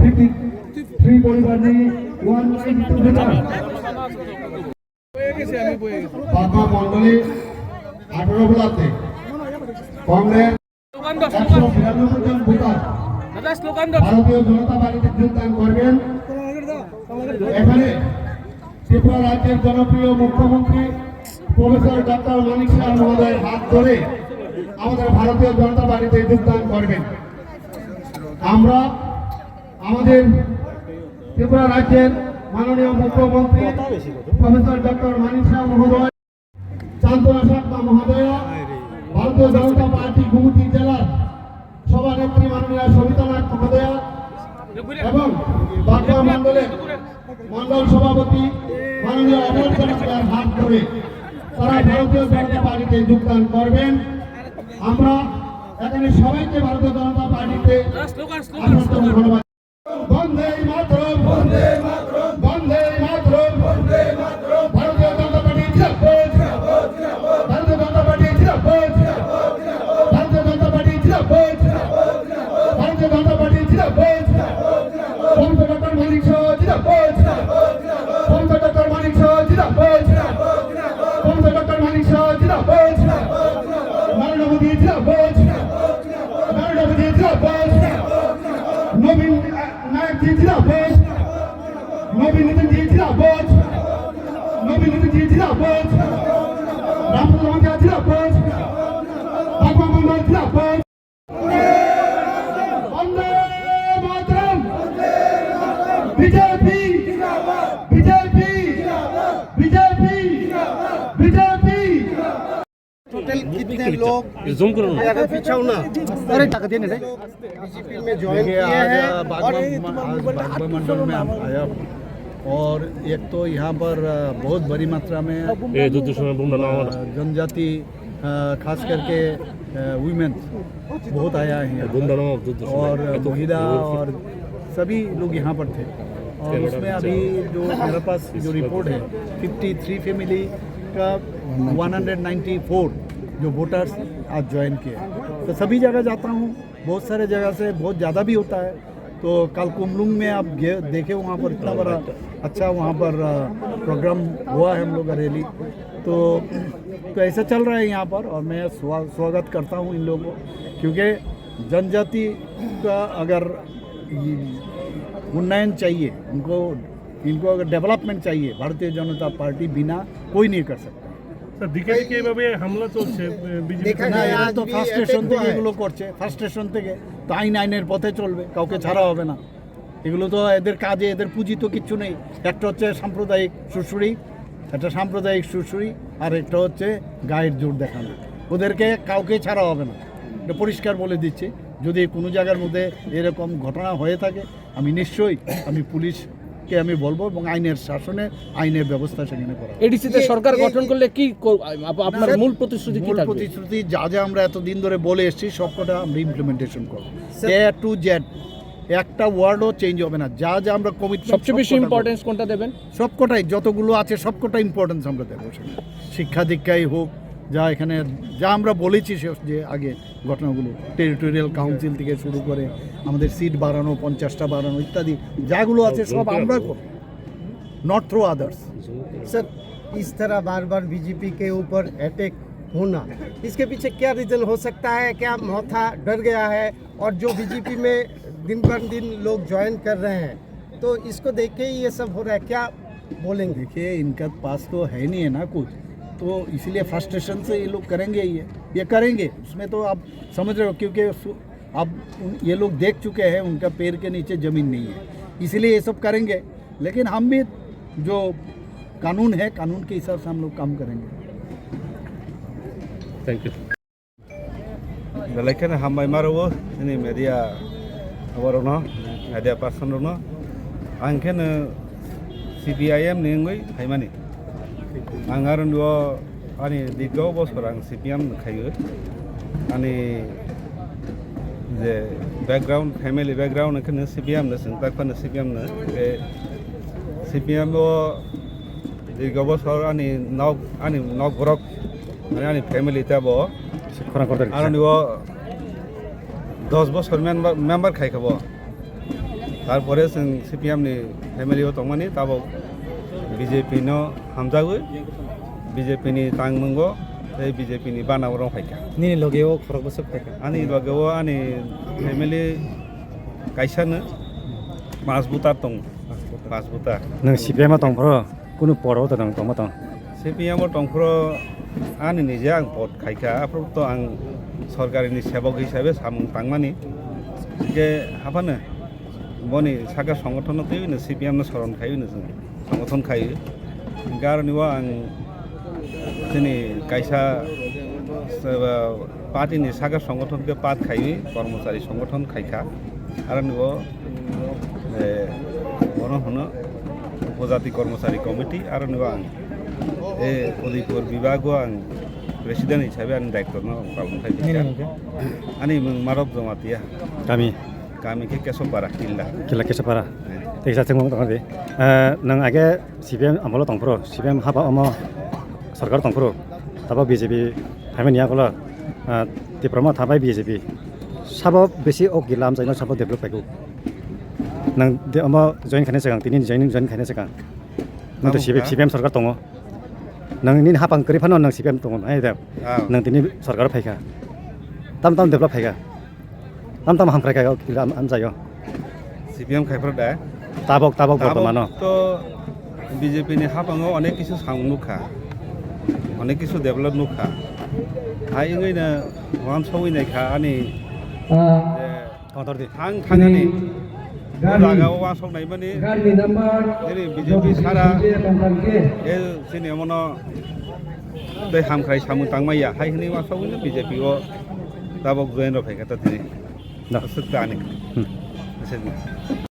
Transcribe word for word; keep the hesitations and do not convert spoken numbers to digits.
Fifty three পরিবার নিয়ে one ninety two voter. Bagma মণ্ডলে আঠারো ব্লকে কংগ্রেস একশো বিরানব্বই জন ভোটার ভারতীয় জনতা পার্টিতে যোগদান করবেন। এখানে ত্রিপুরা রাজ্যের জনপ্রিয় মুখ্যমন্ত্রী প্রফেসর ডক্টর মানিক সাহা মহোদয়ের হাত ধরে আমাদের ভারতীয় জনতা পার্টিতে যোগদান করবেন। আমরা আমাদের ত্রিপুরা রাজ্যের মাননীয় মুখ্যমন্ত্রী প্রফেসর ডক্টর মানিক সাহা মহোদয়, চান্দনা সাকমা মহোদয়া, ভারতীয় জনতা পার্টি গুমতি জেলার সভানেত্রী মাননীয় সবিতা নাগ মহোদয়া এবং বাগমা মণ্ডলের মণ্ডল সভাপতি মাননীয় অমর জনতার হাত ধরে তারা ভারতীয় জনতা পার্টিতে যোগদান করবেন। আমরা এখানে সবাইকে ভারতীয় জনতা পার্টিতে আসার জন্য ধন্যবাদ। বন্দে মাতরম, বন্দে মাতরম, বন্দে মাতরম, বন্দে মাতরম। ভারতীয় জনতা পার্টি জিন্দাবাদ, জিন্দাবাদ, জিন্দাবাদ। ভারতীয় জনতা পার্টি জিন্দাবাদ, জিন্দাবাদ, জিন্দাবাদ। ভারতীয় জনতা পার্টি জিন্দাবাদ, জিন্দাবাদ, জিন্দাবাদ। ভারতীয় জনতা পার্টি জিন্দাবাদ, জিন্দাবাদ। প্রফেসর ডক্টর মানিক সাহা জিন্দাবাদ, জিন্দাবাদ, জিন্দাবাদ। প্রফেসর ডক্টর মানিক সাহা জিন্দাবাদ, জিন্দাবাদ, জিন্দাবাদ। প্রফেসর ডক্টর মানিক সাহা জিন্দাবাদ, জিন্দাবাদ, জিন্দাবাদ। নরেন্দ্র মোদী জিন্দাবাদ, জিন্দাবাদ, জিন্দাবাদ। নরেন্দ্র মোদী জিন্দাবাদ, জিন্দাবাদ, জিন্দাবাদ। নবীন, আহ, নায়ক জি জিন্দাবাদ। নবীন নিতিন জি জিন্দাবাদ। নবীন নিতিন জি জিন্দাবাদ। রামপ্রসাদ মহাশয় জিন্দাবাদ। বাগমা মণ্ডল জিন্দাবাদ। বন্দে মাতরম। BJP. BJP. BJP. BJP. Total कितने लोग? ये जूम करो ना। अरे पीछे आओ ना। अरे टका देने रे। बीजेपी में ज्वाइन देखिए, किए आज, हैं अ, और बागवा-, ये म-, आज बागवा मंडल में हम आया हूँ और एक तो यहाँ पर, अ, बहुत बड़ी मात्रा में, ए, दो दूसरा में घूमना ना हो रहा। अ, जनजाति, अ, खास करके, अ, वीमेन बहुत आया है यहाँ पर। घूमना ना हो, दो दूसरा और में। महिला और सभी लोग यहाँ पर थे। और उसमें अभी जो मेरे पास जो रिपोर्ट है, फिफ्टी थ्री फैमिली का वन हंड्रेड नाइंटी फ़ोर जो वोटर्स आज ज्वाइन किए। तो सभी जगह जाता हूँ, बहुत सारे जगह से बहुत ज़्यादा भी होता है। तो कालकुमलुंग में आप गए, देखे, वहाँ पर इतना बड़ा अच्छा वहाँ पर, अ, प्रोग्राम हुआ है हम लोग का रैली। तो, तो ऐसा चल रहा है यहाँ पर और मैं स्वा-, स्वागत करता हूँ इन लोगों को, क्योंकि जनजाति का अगर उन्नयन चाहिए, उनको, इनको अगर डेवलपमेंट चाहिए, भारतीय जनता पार्टी बिना कोई नहीं कर सकता। স্যার, দিকে দিকে এভাবে হামলা চলছে, এ, বিজেপি দেখা না, যায় এরা আজ তো বি ফ্রাস্ট্রেশন থেকে এগুলো করছে, ফ্রাস্ট্রেশন থেকে। তো আইন আইনের পথে চলবে, কাউকে ছাড়া হবে না। এগুলো তো এদের কাজে, এদের পুঁজি তো কিচ্ছু নেই। একটা হচ্ছে সাম্প্রদায়িক সুরসুরি, একটা সাম্প্রদায়িক সুরসুরি, আর একটা হচ্ছে গায়ের জোর দেখানো। ওদেরকে কাউকে ছাড়া হবে না, এটা পরিষ্কার বলে দিচ্ছি। যদি কোনো জায়গার মধ্যে এরকম ঘটনা হয়ে থাকে, আমি নিশ্চয়ই, আমি পুলিশকে আমি বলবো এবং আইনের শাসনে, আইনের ব্যবস্থা সেখানে করা হবে। এডিসিতে ইয়ে, সরকার ইয়ে, গঠন ইয়ে। করলে কি কর-, আপ-, আপনার না, মূল প্রতিশ্রুতি কি মূল থাকবে? প্রতিশ্রুতি যা যা আমরা এতদিন ধরে বলে এসেছি, সবকটা আমরা ইমপ্লিমেন্টেশন করবো। স্যার। এ টু জেড, একটা ওয়ার্ডও চেঞ্জ হবে না। যা যা আমরা কমিটমেন্ট, সবচেয়ে বেশি সবকটা করবো। ইম্পর্টেন্স কোনটা দেবেন? সবকটাই, যতগুলো আছে, সবকটা ইম্পর্টেন্স আমরা দেবো সেখানে। শিক্ষা দীক্ষাই হোক, যা এখানে, যা আমরা বলেছি সে, যে আগে ঘটনাগুলো, টেরিটোরিয়াল কাউন্সিল থেকে শুরু করে আমাদের সিট বাড়ানো, পঞ্চাশটা বাড়ানো ইত্যাদি, যাগুলো আছে সব আমরা করব, not through others। सर, इस तरह बार बार बीजेपी के ऊपर अटैक होना, इसके पीछे क्या रीजन हो सकता है? क्या माथा डर गया है? और जो बीजेपी में दिन बर दिन लोग ज्वाइन कर रहे हैं, तो इसको देख के ही ये सब हो रहा है, क्या बोलेंगे? देखिए, इनका पास तो है नहीं है ना कुछ, तो इसीलिए फ्रस्ट्रेशन से ये लोग करेंगे ही है, ये करेंगे, उसमें तो आप समझ रहे हो, क्योंकि सु-, अब उन-, ये लोग देख चुके हैं, उनका पैर के नीचे ज़मीन नहीं है, इसीलिए ये सब करेंगे। लेकिन हम भी जो कानून है, कानून के हिसाब से हम लोग काम करेंगे। Thank you. Belai kheno hambai maro o, nini media, aborokno, media person rokno. Ang kheno C P I M ni wngwi phaimani. Ang aroni o ani dirgo bosor ang C P M ni khaio. Ani je background, family background kheno C P M ni, chwng tak phano C P M ni. Khe C P M o dirgo bosor ani nok, ani nok borok, ani, ani family tebo. Khorang khorang. Aroni o Dos bosor member, member khai kha bo. Tarpore chwng C P M ni family o tongmani, tabok B J P no hamjagwi, B J P ni tangmungo tei B J P ni bana o rong phaikha. Nini loge o khorok bwswk phaikha? Ani loge o ani family kaisa no, pas butar tongo. Pas butar. Nwng C P M o tongphuru kunu pod o tong tongma tong? C P M o tongphuru ani nije ang pod khaikha, aphuru to ang sorkari ni sebok hisabe samung tangmani. Hingke haphano boni saka songothon no twiwi no C P M no soron khaiwi no chwng songothon khaiwi. Hingke aroni o ang chini kaisa, eh, party ni saka songothon khe part khaiwi kormochari songothon khaikha. Aroni o, eh, bono hwno Upojati Kormochari Committee, aroni o ang, eh, Udaipur bibag o ang president hisabe ani daitw no palon khai. Nini mung khe? Ani mung Marop Jamatia. Kami? Kami khe Kesopara, Killa. Killa Kesopara. Eh. Tei kisa thwngmung tongdi. Eh, nwng age C P M amolo tongphuru, C P M haba omo sorkar tongphuru, tabo B J P phaimani yagulo, ah, Tipra Motha bai B J P sabo besi o kila amchaino sabo develop phaikhu. Nang de omo join khaina swkang, tini join, join khaina swkang. Nang to Tamo C P M, kha? C P M sorkar tongo. Nang nini hapang kwrwi phano nang C P M tongo, hai de. Ah. Nang tini sorkar phaikha. Tam tam develop phaikha. Tam tam hamkrai kha o kila am-, amchaio. C P M khai phuru da? Tabok, tabok bortomano. Tabok to B J P ni hapango onek kisu samung nukha. Onek kisu develop nukha. Hai wngwi no wansogwi naikha ani, ah, je Tontor di. Thang thangani. Gari. Jaga o wasok naimani. Gari number. Ini B J P sara. B J P tongkha khe. E sini omono tei hamkrai samung tangmaya. Hai hwnwi wasok wngkha B J P o tabok join rok phaikha ta tini. Da. Aswk ta ani. Hmm. Aswk.